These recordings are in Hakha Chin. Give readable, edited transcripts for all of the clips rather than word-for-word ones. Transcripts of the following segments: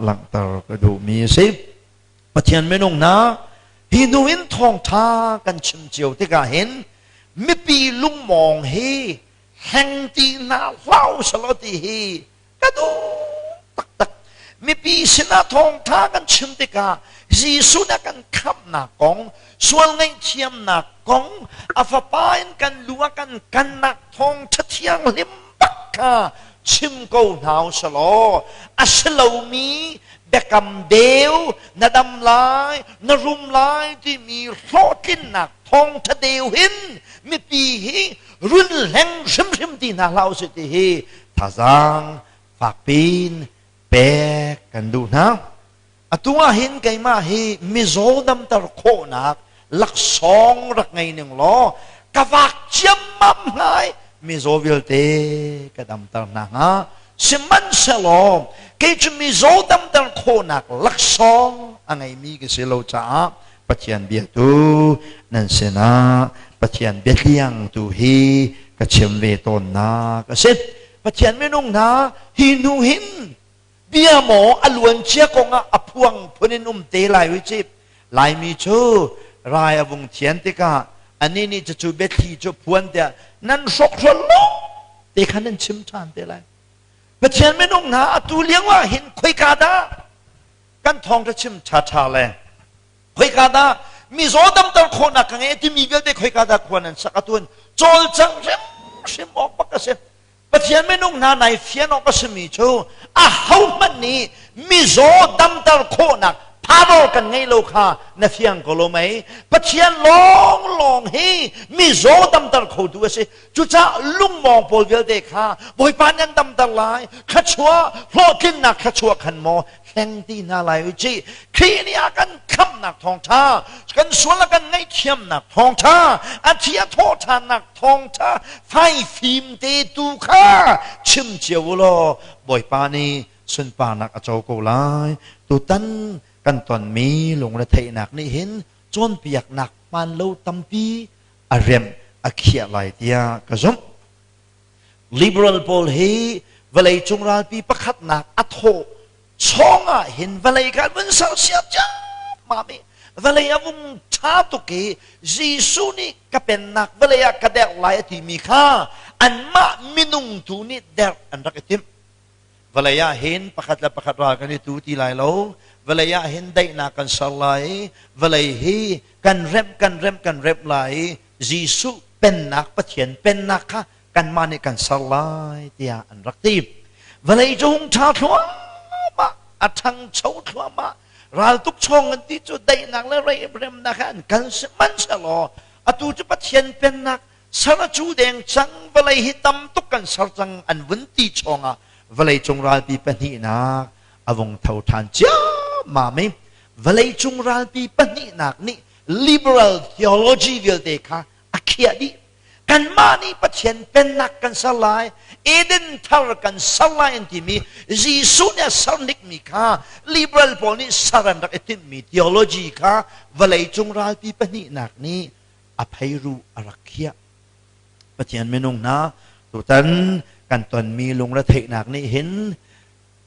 Langhter ka duhmi a si. Pathian minung hna, hi hnu in thawngṭha kan chim cio tikah hin mipi lungmawng hi hleng ti hna hlah usalaw ti hi ka duh taktak. Mipi sinah thawngṭha kan chim tikah Jesuh nih a kan khamhnak kong, sual ngaihthiamnak kong, a fapa in kan lu a kan kannak thawngṭha thianghlim bak kha chim ko hna usalaw a si lomi biakam deu na dam lai na rum lai timi hlawhtlinnak thawngṭha deu hin mipi hi run hleng hrimhrim ti hna hlah usih ti hi thazaang fakpin pek kan duh hna. Atu ah hin keimah hi mizaw damter khawhnak laksawng rak ngei ning law ka vak ciammam hnga i mizaw vialte ka damter hna hnga. Sihmanhsehlaw kei cu mizaw damter khawhnak laksawng a ngeimi ka si lo caah Pathian bia tu nan sinah Pathian biatliang tu hi ka chim ve tawnnak a si. Pathian minung hna, hi hnu hin bia maw a luancia kongah a phuang phun in um te lai ui cip. Laimi cu rai a vung thian tikah anih nih cucu biathli cu phuan tiah nan hrawkhrol lo te kha nan chim ṭhan te lai. Pathian minung hna, atu lio ah hin khoika dah kan thawngṭha chim ṭhaṭha le khoika dah mizaw damter khawhnak ka ngei timi vialte khoika dah khua nan sak atuan cawlcangh hrimhrim awk bak a si. Pathian minung hna, nai fian awk a simi cu ahohmanh nih mizaw damter khawhnak power kan ngei lo kha na fiang ko lo mei? Pathian lawnglawng hi mizaw damter khotu a si. Cucaah lungmawng pawl vialte kha Bawipa nih an damter lai, thluachuah, hlawhtlinnak thluachuah khan maw hleng ti hna lai u cih. Khrih nih a kan khamhnak thawngṭha, kan sual a kan ngaihthiamnak thawngṭha, a thi a thawhṭhannak thawngṭha faifim te tu kha chim cio u law Bawipa nih sunparnak a co ko lai. Tutan kan tonmi lungretheihnak nih hin cawnpiaknak hmaan lo tampi a remh a khiah lai tiah ka zumh. Liberal pawl hi vawleicung ralpi pakhatnak a thawh chawng ah hin vawlei kha vun sersiam ciammam i vawlei a vung ṭha tuk i Jesuh nih ka pennak vawlei ah ka derh lai a timi kha anmah minung tu nih derh an rak i timh. Vawlei ah hin pakhat le pakhat ral kan i tu ti lai lo. Vawlei ah hin daihnak kan ser lai i vawlei hi kan remh kan remh kan remh lai i Jesuh pennak, Pathian pennak kha kanmah nih kan ser lai tiah an rak ti. Vawlei cu hung ṭha thluahmah, a ṭhangcho thluahmah. Raltuk chawng an ti cu daihnak le remnak he an kal. Sihmanhsehlaw atu cu Pathian pennak ser a cu deng cang, vawlei hi tam tuk kan ser cang an vun ti chawngah vawleicung ralpi pahnihnak a vung tho ṭhan ciammam i vawleicung ralpi pahnihnak nih liberal theology vialte kha a khiah dih. Kanmah nih Pathian pennak kan ser lai, Eden thar kan ser lai an timi Jesuh nih a ser hnikmi kha liberal pawl nih ser an rak i timhmi theology kha vawleicung ralpi pahnihnak nih a pheiru a rak khiah. Pathian minung hna, tutan kan tonmi lungretheihnak nih hin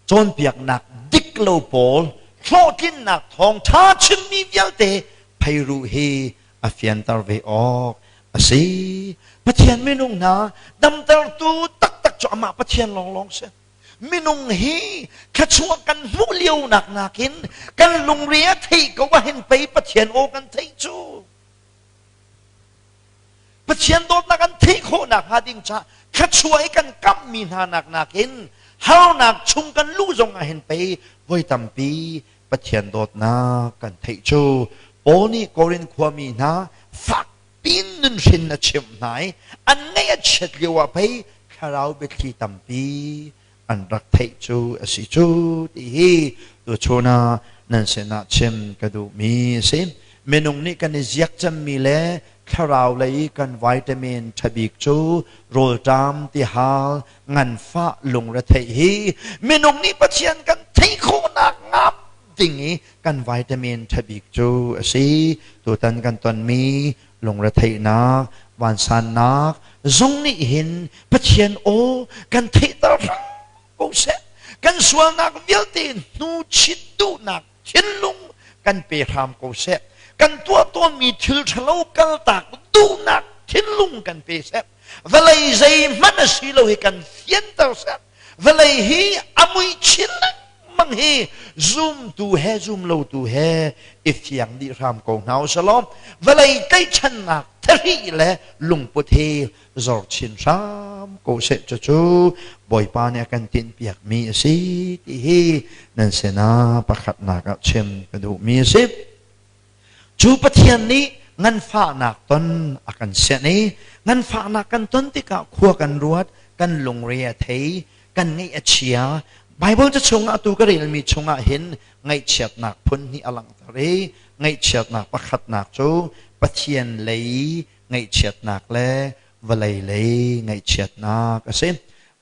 cawnpiaknak dik lo pawl, hlawhtlinnak thawngṭha chimmi vialte pheiru hi a fianter ve awk a si. Pathian minung hna, damtertu taktak cu amah Pathian lawnglawng si. Minung hi thluachuah kan hmuh lio nak nakin kan lungre a theih ko ahhin pei Pathian aw kan theih cu. Pathian dawtnak an theih khawhnak hnga ding caah thluachuah i kan kamhmi hna nak nakin harnak chung kan luh zong ah hin pei voi tampi Pathian dawtnak kan theih cu. Paul nih Korin khuami hna fak pin nunhrin a chimh hna i an ngaih a chiat lio ah pei thlarau biathli tampi an rak theih cu a si cu ti hi tuchun ah nan sinah chim ka duhmi a si. Minung nih kan i ziak cemmi le thlarau lei kan vitamin ṭhabik cu rawlṭam, tihal, nganfah, lungretheih hi minung nih Pathian kan theih khawhnak ngam ding i kan vitamin ṭhabik cu a si. Tutan kan tonmi lungretheihnak, vansannak zong nih hin Pathian aw kan theihter hram ko seh. Kan sualnak vialte hnu chit duhnak thinlung kan pe hram ko seh. Kan tuah tawnmi thil ṭhalo kaltak duhnak thinlung kan pe seh. Vawlei zeihmanh a si lo hi kan fianter seh. Vawlei hi a mui chin lengmang hi zumtu he zumlotu he i fiang dih hram ko hna u selaw vawlei tlaihchannak thahri le lungput hi zor chin hram ko seh. Cucu Bawipa nih a kan tinhpiakmi a si ti hi nan sinah pakhatnak ah chim ka duhmi a si. Cu Pathian nih nganfahnak ton a kan sianh i nganfahnak kan ton tikah khua kan ruat, kan lungre a thei, kan ngaih a chia. Baibal ca chungah atu ka relmi chungah hin ngaihchiatnak phun hnih a langhter i ngaihchiatnak pakhatnak cu Pathian lei ngaihchiatnak le vawlei lei ngaihchiatnak a si.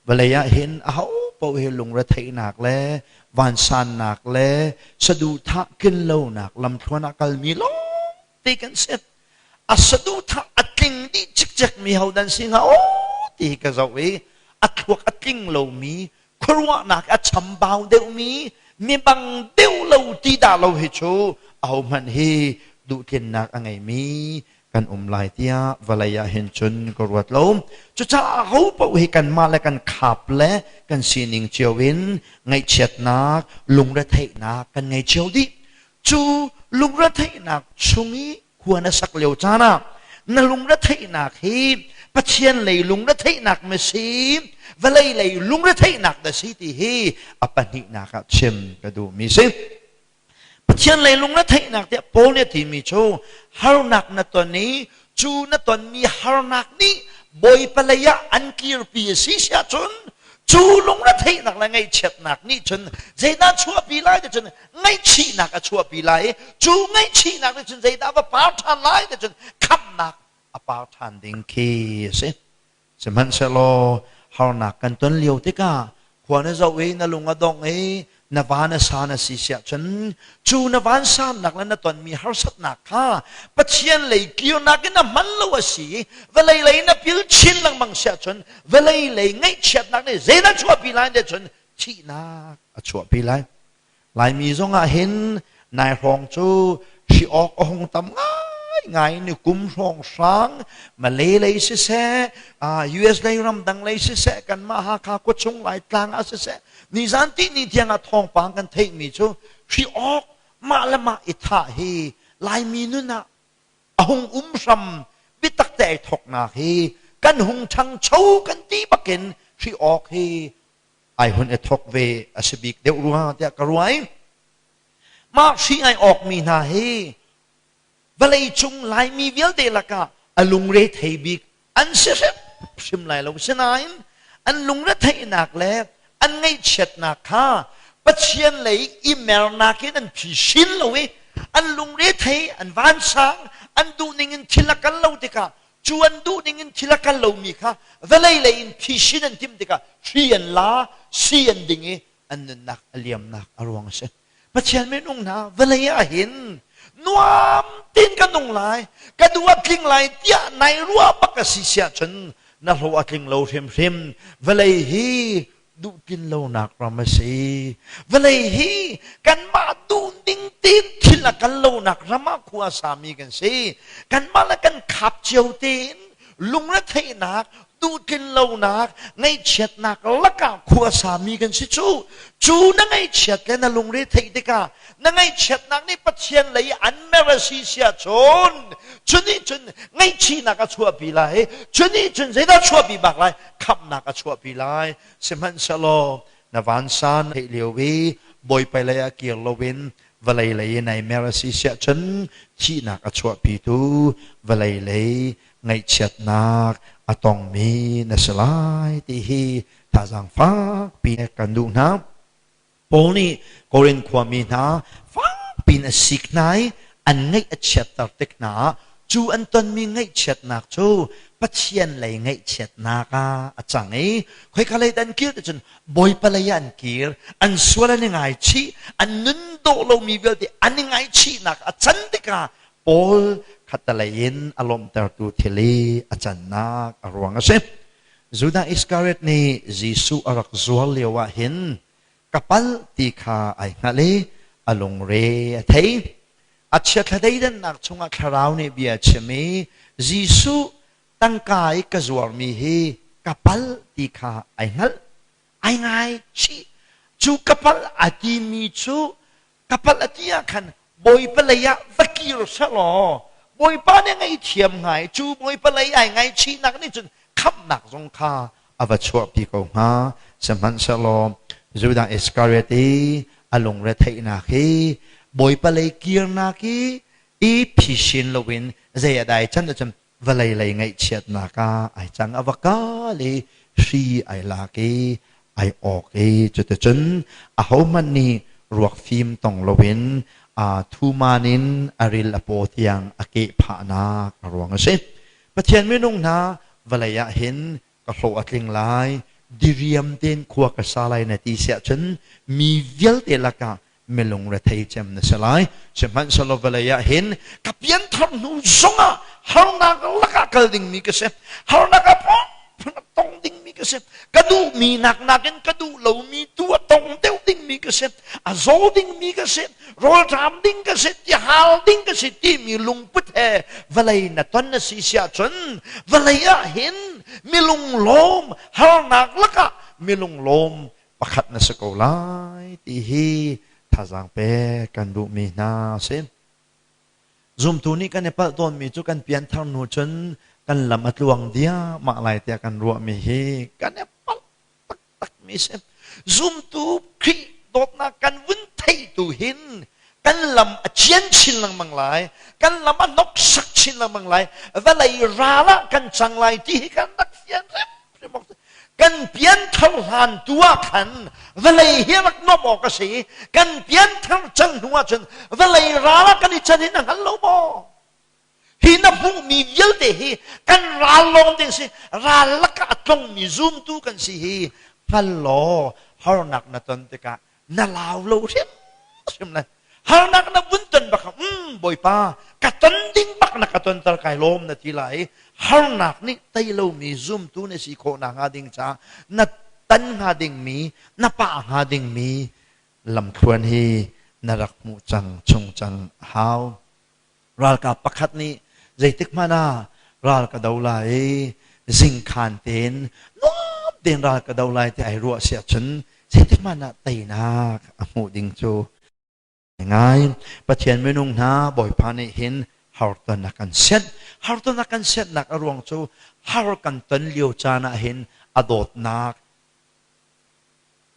Vawlei ah hin ahopaoh hi lungretheihnak le vansannak le saduhthah tlinlonak lamthluan ah kalmi lawngte kan si. A saduhthah a tling dih cikcekmi hodah an si hnga aw ti hi ka zoh i a thluak a tling lomi, khuaruahnak a chambau deuhmi, mi bang deuh lo ti dah lo hi cu ahohmanh hi duhtlinnak a ngeimi kan um lai tiah vawlei ah hin cun ka ruat lo. Cucaah aho paoh hi kanmah le kan khap le kan sining cio in ngaihchiatnak, lungretheihnak kan ngei cio dih. Cu lungretheihnak chung i khua na sak lio caan ah na lungretheihnak hi Pathian lei lungretheihnak ma si, vawlei lei lungretheihnak dah si ti hi a pahnihnak ah chim ka duhmi si. Pathian lei lungretheihnak tiah Paul nih a timi cu harnak na ton i cu na tonmi harnak nih Bawipa lei ah an kirpi a si siah cun cu lungretheihnak le ngaihchiatnak nih cun zeidah chuahpi lai ti cun ngaihchihnak a chuahpi lai i cu ngaihchihnak nih cun zeidah va par ṭhan lai ti cun khamhnak a par ṭhan ding khi a si. Sihmanhsehlaw harnak kan ton lio tikah khua na zoh i na lung a dongh i na van a san a si siah cun cu na vansannak le na tonmi harsatnak kha Pathian lei kirnak in a hman lo a si i vawlei lei na pil chin lengmang siah cun vawlei lei ngaihchiatnak nih zeidah chuahpi lai tiah cun thihnak a chuahpi lai. Laimi zongah hin nai hrawng cu hri awk a hung tam ngaingai ni kum hrawng hrang Malay lei siseh, US lei ramdang lei siseh, kanmah Hakha khuachung Laitlang ah siseh, nizan ti ni tiang ah thawngpang kan theihmi cu hri awk mah le mah i thah hi Laimi nun ah a hung um hram biatak te ai thawknak hi kan hung ṭhangcho kan ti bakin hri awk hi ai hun i thawk ve a si bik deuh rua tiah ka ruai. Mah hri ai awkmi hna hi vawlei cung Laimi vialte lakah a lungre thei bik an si hrimhrim lai lo. Sinain an lungretheihnak le an ngaihchiatnak kha Pathian lei i mernak in an phisin lo i an lungre thei, an vansang, an duhning in thil a kal lo tikah cu an duhning in thil a kal lomi kha vawlei lei in phisin an timh tikah hri an la, si an ding i an nunnak a liamnak a ruang a si. Pathian minung hna vawlei ah hin nuam tein ka nung lai, ka duh a tling lai tiah nai ruah bak a si siah cun na hlawh a tling lo hrimhrim. Vawlei hi duhtlin lonak ram a si. Vawlei hi kanmah duh ning tein thil a kal lonak ram ah khua a sami kan si. Kanmah le kan khap cio tein lungretheihnak, duhtlin lonak, ngaihchiatnak lakah khua sami kan si cu. Cu na ngaihchiat le na lungre theih tikah na ngaihchiatnak nih Pathian lei an mer a si siah cun cu nih cun ngaihchihnak a chuahpi lai. Cu nih cun zeidah chuahpi bak lai? Khamhnak a chuahpi lai. Sihmanhsehlaw na vansan theih lio i Bawipa lei ah kir loin vawlei lei in ai mer a si siah cun thihnak a chuahpitu vawlei lei ngaihchiatnak a tongmi na si lai ti hi thazaang fakpi kan duh hna. Paul nih Korin khuami hna fakpi in a sik hna i an ngaih a chiatter tik hna ah cu an tonmi ngaihchiatnak cu Pathian lei ngaihchiatnak ah a cang i khoika lei dah an kir ti cun Bawipa lei ah an kir, an sual an i ngaichih, an nun dawh lomi vialte an i ngaichihnak a can tikah Paul khattelei in a lawmhtertu thil i a cannak a ruang a si. Judah Iskariot nih Jesuh a rak zuar lio ah hin Ka palh ti kha ai hngalh i a lungre a thei. A chiathla thleidannak chungah thlarau nih bia a chim i Jesuh tangka i ka zuarmi hi ka palh ti kha ai hngalh. Ai ngaichih. Cu ka palh a timi cu ka palh a ti ah khan Bawipa lei ah va kir selaw Bawipa nih ngaihthiam hnga i cu Bawipa lei ai ngaihchihnak nih cun khamhnak zong kha a va chuahpi ko hnga. Sihmanhsehlaw Judah Iskariot i a lungretheihnak hi Bawipa lei kirnak i i phisin loin zei a dai can ahcun vawlei lei ngaihchiatnak ah ai cang. A va kal i hri ai lak i ai awk i cuticun ahohmanh nih ruak fim tong loin thuman in a ril a paw tiang a keh phahnak a ruang a si. Pathian minung hna, vawlei ah hin ka hlawh a tling lai, diriam tein khua ka sa lai na ti siah cun mi vialte lakah milung rethei cem na si lai. Sihmanhsehlaw vawlei ah hin ka pianthar hnu zongah harnak lakah kal dingmi ka si, harnak ah phun a tong dingmi ka si, ka duhmi nak nakin ka duh lomi tu a tong deuh dingmi ka si, a zaw dingmi ka si, rawlṭam ding ka si, tihal ding ka si timi lungput he vawlei na ton na si siah cun vawlei ah hin milung lawm, harnak lakah milung lawm pakhat na si ko lai ti hi thazaang pek kan duhmi hna a si. Zumtu nih kan i palh tawnmi cu kan pianthar hnu cun kan lam a tluang diahmah lai tiah kan ruahmi hi kan i palh taktakmi si. Zumtu Khrih dawtnak kan vun theih tu hin kan lam a cian chin lengmang lai, kan lam a hnoksak chin lengmang lai, vawlei ral ah kan cang lai ti hi kan rak fian hrimhrim awk. Kan pianthar hlan tu ah khan vawlei hi rak nuamh awk a si. Kan pianthar cang hnu ah cun vawlei ral ah kan i can hin a hngal lo maw? Hi na hmuhmi vialte hi kan ral lawng ding si, ral lakah a tlongmi zumtu kan si hi hngal law harnak na ton tikah na lau lo hrimhrim lai. Harnak na vun ton bak, Bawipa, ka ton ding bak na ka tonter, kai lawm na ti lai. Harnak nih tei lomi zumtu na si khawh nak hnga ding caah na tan hnga dingmi, na pah hnga dingmi lamthluan hi na rak hmuh cang chung cang a hau. Ralkap pakhat nih zeitik hmanh ah ral ka do lai i zingkhan tein nuam tein ral ka do lai ti ai ruah si ahcun zeitik hmanh ah teinak a hmuh ding cu ngai. Pathian minung hna, Bawipa nih hin harton a kan senh. Harton a kan senhnak a ruang cu har kan ton lio caan ah hin a dawtnak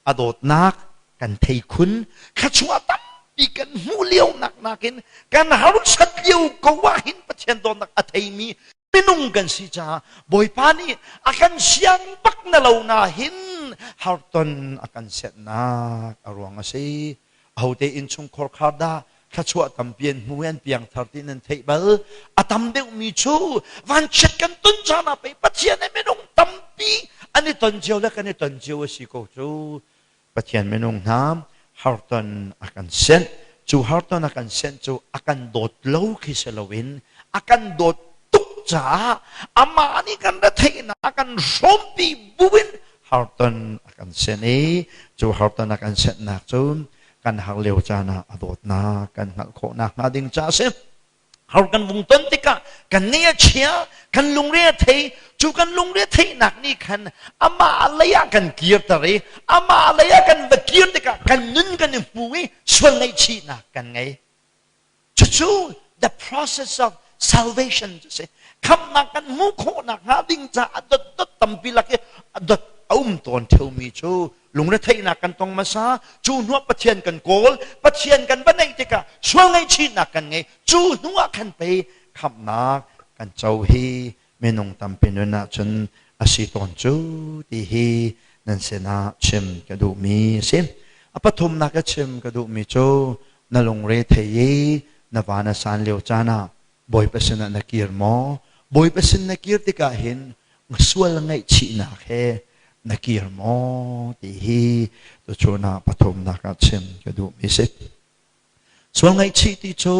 a dawtnak kan thei khun. Thluachuah tampi kan hmuh lio nak nakin kan harsat lio ko ah hin Pathian dawtnak a theimi minung kan si caah Bawipa nih a kan siang bak na lo na hin harton a kan setnak a ruang a si. Ahote innchungkhar khar dah thluachuah tampi an hmu i an piangthar ti nan theih bal? A tam deuhmi cu vanchiat kan ton caan ah pei Pathian he minung tampi an i ton cio le kan i ton cio a si ko cu. Pathian minung hna, harton a kan senh. Cu harton a kan senh cu a kan dawt lo khi si loin a kan dawt tuk caah amah nih kan retheihnak a kan hrawmpi buin harton a kan senh i cu harton a kan senhnak cu kan har lio caan ah a dawtnak kan hngalh khawh nakhnga ding caah a si. Har kan vung ton tikah kan ngeih a chia, kan lungre a thei. Cu kan lungre theihnak nih khan amah lei ah kan kirter i amah lei ah kan va kir tikah kan nun kan i hmu i sual ngaihchihnak kan ngei. Cucu the process of salvation cu si. Khamhnak kan hmuh khawhnak hnga ding caah dot dot tampi lak i dot a um tawn ṭheumi cu lungretheihnak kan tong hmasa. Cu hnuah Pathian kan kawl, Pathian kan va neih tikah sual ngaihchihnak kan ngei. Cu hnuah khan pei khamhnak kan co hi minung tampi nun ahcun a si tawn cu ti hi nan sinah chim ka duhmi a si. A pathumnak ka chim ka duhmi cu na lungre thei i na van a san lio caan ah Bawipa sinah na kir maw? Bawipa sin na kir tikah hin sual ngaihchihnak he na kir maw ti hi tuchun ah pathumnak ah chim ka duhmi si. Sual ngaihchih ti cu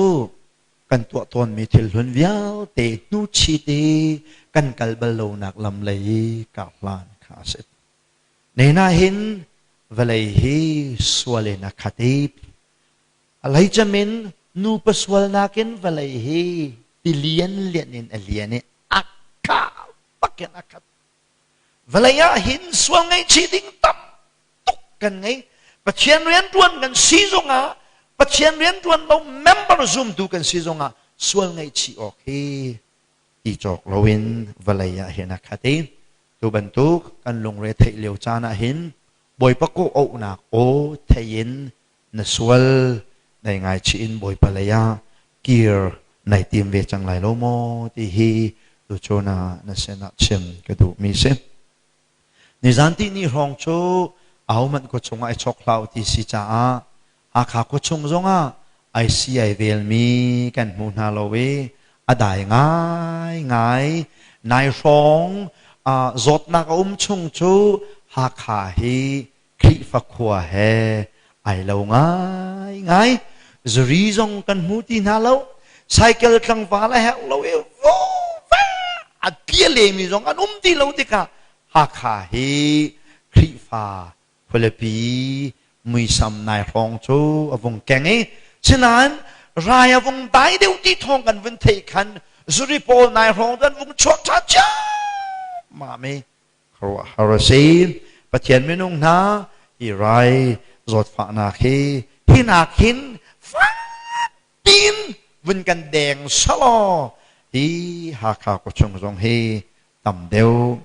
kan tuah tawnmi thil hlun vialte hnuchit i kan kal bal lonak lam lei i kar hlan kha a si. Nena hin Vawlei hi sual in a khat i a hleicem in nupa sualnak in vawlei hi tilian lian in a lian i a kah bak in a khat. Vawlei ah hin sual ngaihchih ding tam tuk kan ngei. Pathian rianṭuan kan si zongah, Pathian rianṭuan lo member zumtu kan si zongah sual ngaihchih awk hi ti cawk loin vawlei ah hin a khat i tu bantuk kan lungre theih lio caan ah hin Bawipa kawh auhnak aw thei in na sual nai ngaichih in Bawipa lei ah kir nai tim ve cang lai lo maw ti hi tuchun ah na sinah chim ka duhmi si. Nizan ti ni hrawng cu ahohmanh khua chungah i chok hlah u ti si caah Hakha khuachung zongah ai si ai velmi kan hmu hna lo i a dai ngaingai. Nai hrawng zawtnak a um chung cu Hakha hi Khrihfa khua he ai lo ngaingai. Zuri zong kan hmu ti hna lo. Cycle tlangval a herh lo i a tlialemi zong an um ti lo tikah Hakha hi Khrihfa khualipi muisam nai hrawng cu a vung keng i sinain rai a vung dai deuh ti thawng kan vun theih khan zuri pawl nai hrawng cu an vung chuak ṭhan ciammam i khuaruahhar a si. Pathian minung hna, hi rai zawtfahnak hi hinak hin fak piin vun kan deng selaw hi Hakha khuachung zong hi tam deuh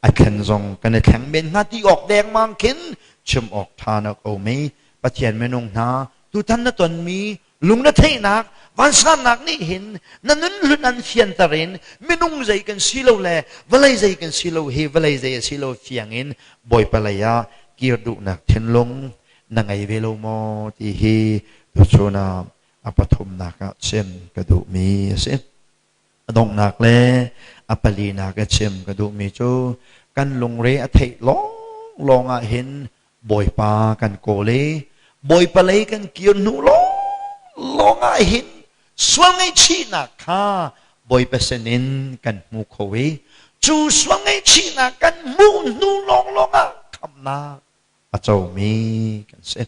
a thlen zong kan i thleng men hnga ti awk dengmang khin chim awk ṭha na ko mi. Pathian minung hna, tutan na tonmi lungretheihnak vansannak nih hin na nun hlun an fianter in minung zei kan si lo le vawlei zei kan si lo hi vawlei zei a si lo fiang in Bawipa lei ah kir duhnak thinlung na ngei ve lo maw ti hi tuchun ah a pathumnak ah chim ka duhmi a si. A donghnak le a palinak i chim ka duhmi cu kan lungre a theih lawnglawng ah hin Bawipa kan kawl i Bawipa lei kan kir hnu lawnglawng ah hin sual ngaihchihnak kha Bawipa sinin kan hmu kho i cu sual ngaihchihnak kan hmuh hnu lawnglawng ah khamhnak a comi kan si.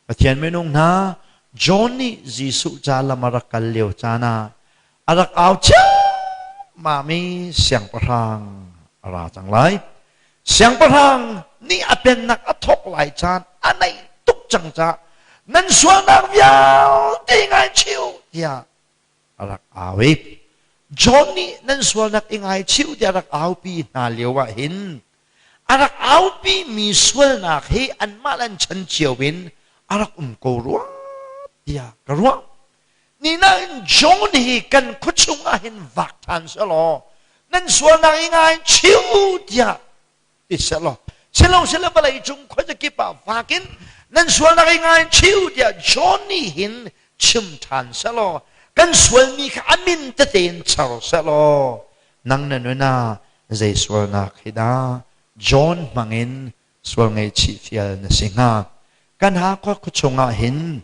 Pathian minung hna, John nih Jesuh ca lam a rak kal lio caan ah a rak au ciammam i siangpahrang a ra cang lai. Siangpahrang nih a pennak a thawk lai caan a naih tuk cang caah nan sualnak vialte ngaichih u tiah a rak au i John nih nan sualnak i ngaichih u tiah a rak aupi hna lio ah hin a rak aupimi sualnak hi anmah le an chan cio in a rak um ko rua tiah ka ruah. Ninain John hi kan khuachung ah hin vak ṭhan selaw nan sualnak i ngai chiu tiah ti selaw silo silo vawlei cung khuazakip ah vak in nan sualnak i ngai chiu tiah John nih hin chim ṭhan selaw kan sualmi kha a min tete in char selaw nang na nun ah zei sualnak hi dah John hmangin sual ngaihchih fial na si hnga? Kan Hakha khuachung ah hin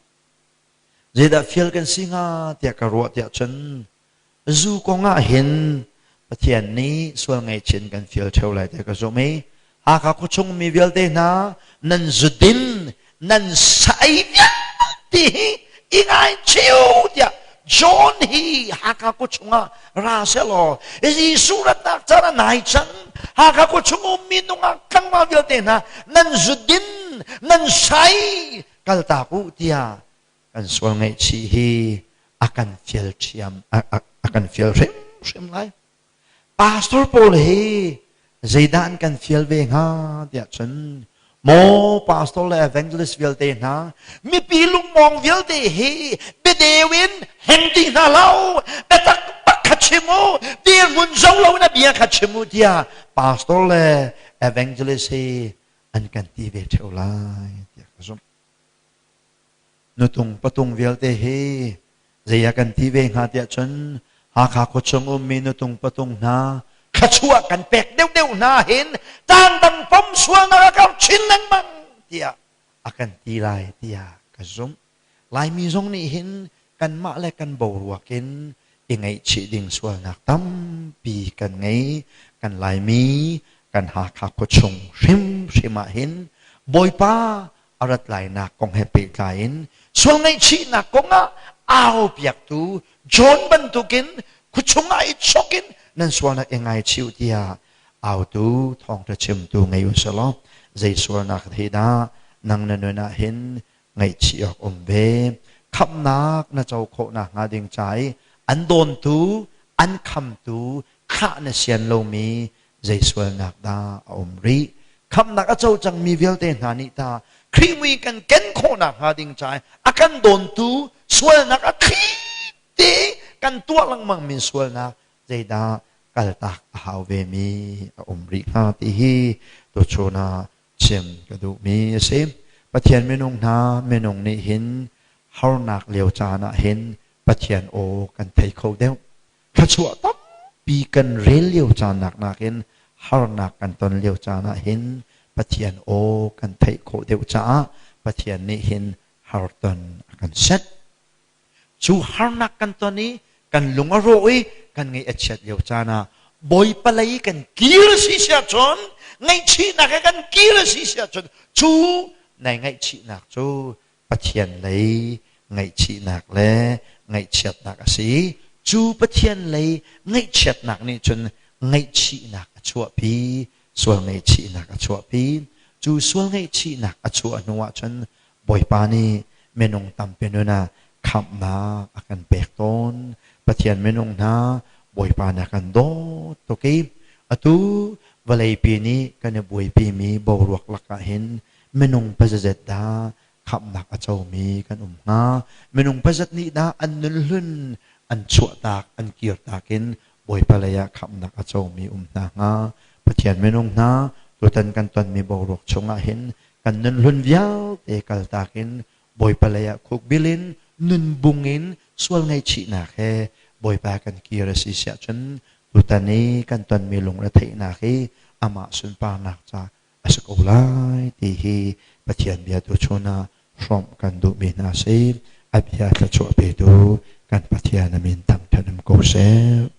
zeidah fial kan si hnga tiah ka ruah tiah cun zu kong ah hin Pathian nih sual ngaihchin kan fial ṭheo lai tiah ka zumh i Hakha khuachung mi vialte hna nan zudin nan sa ei vialte hi i ngaichih u tiah John hi Hakha khuachung ah ra selaw Jesuh ratnak caan a nai cang. Hakha khuachung ummi nungak tlangval vialte hna nan zudin nan sai kaltak u tiah kan sual ngaihchih hi a kan fial ṭhiam, a kan fial hrimhrim lai. Pastor pawl hi zeidah an kan fial ve hnga tiah cun maw pastor le evangelist vialte hna, mipi lungmawng vialte hi biadeu in heng ti hna lo, biatak bak kha chim u, dirhmun zo lo in a bia kha chim u tiah pastor le evangelist hi an kan ti ve ṭheo lai tiah ka zumh. Nutung patung vialte hi zei a kan ti ve hnga tiah cun Hakha khuachung ummi nutung patung hna thluachuah kan pek deuhdeuh hna hin caan dang pom sualnak a karh chin lengmang tiah a kan ti lai tiah ka zumh. Laimi zong nih hin kanmah le kan boruak in i ngaihchih ding sualnak tampi kan ngei. Kan Laimi, kan Hakha khuachung hrimhrim ah hin. Bawipa a rat lainak kong he pehtlai in sual ngaihchihnak kong ah au piaktu John bantukin khuachung ah i chok in nan sualnak i ngaichih u tiah autu thawngṭha chimtu ngei u selaw zei sualnak hi dah nang na nun ah hin ngaihchih awk um ve. Khamhnak na co khawh nakhnga ding ca i an dawntu, an khamtu thlah na sian lomi zei sualnak dah a um rih? Khamhnak a co cangmi vialte hna nih ta Khrih mui kan ken khawh nakhnga ding ca i a kan dawntu sualnak a thli te kan tuah lengmang mi sualnak zeidah kaltak a hau ve mi a um rih hnga ti hi tuchun ah chim ka duhmi a si. Pathian minung hna minung nih hin harnak lio caan ah hin Pathian aw kan thei kho deuh. Thluachuah tampi kan rel lio caan nak nakin harnak kan ton lio caan ah hin Pathian aw kan theih khawh deuh caah Pathian nih hin harton a kan set. Cu harnak kan ton i kan lung a rawh i kan ngaih a chiat lio caan ah Bawipa lei kan kir si siah cun ngaihchihnak he kan kir si siah cun cu nai ngaihchihnak cu Pathian lei ngaihchihnak le ngaihchiatnak a si. Cu Pathian lei ngaihchiatnak nih cun ngaihchihnak a chuahpi, sual ngaihchihnak a chuahpi. Cu sual ngaihchihnak a chuah hnu ah cun Bawipa nih minung tampi nun ah khamhnak a kan pek tawn. Pathian minung hna Bawipa nih a kan dawt tuk i atu vawleipi nih kan i buaipimi boruak lakah hin minung pazazet dah khamhnak a comi kan um hnga. Minung pazat nih dah an nun hlun an chuahtak an kirtak in Bawipa lei ah khamhnak a comi um hna hnga. Pathian minung hna tutan kan tonmi boruak chungah hin kan nun hlun vialte kaltak in Bawipa lei ah khukbil in nun bung in sual ngaihchihnak he Bawipa kan kir a si siah cun tutan i kan tonmi lungretheihnak hi amah sunparnak ca a si ko lai ti hi Pathian bia tu chun ah hrawmh kan duhmi hna si. A bia thluachuah petu kan Pathian a min thangṭhat um ko seh.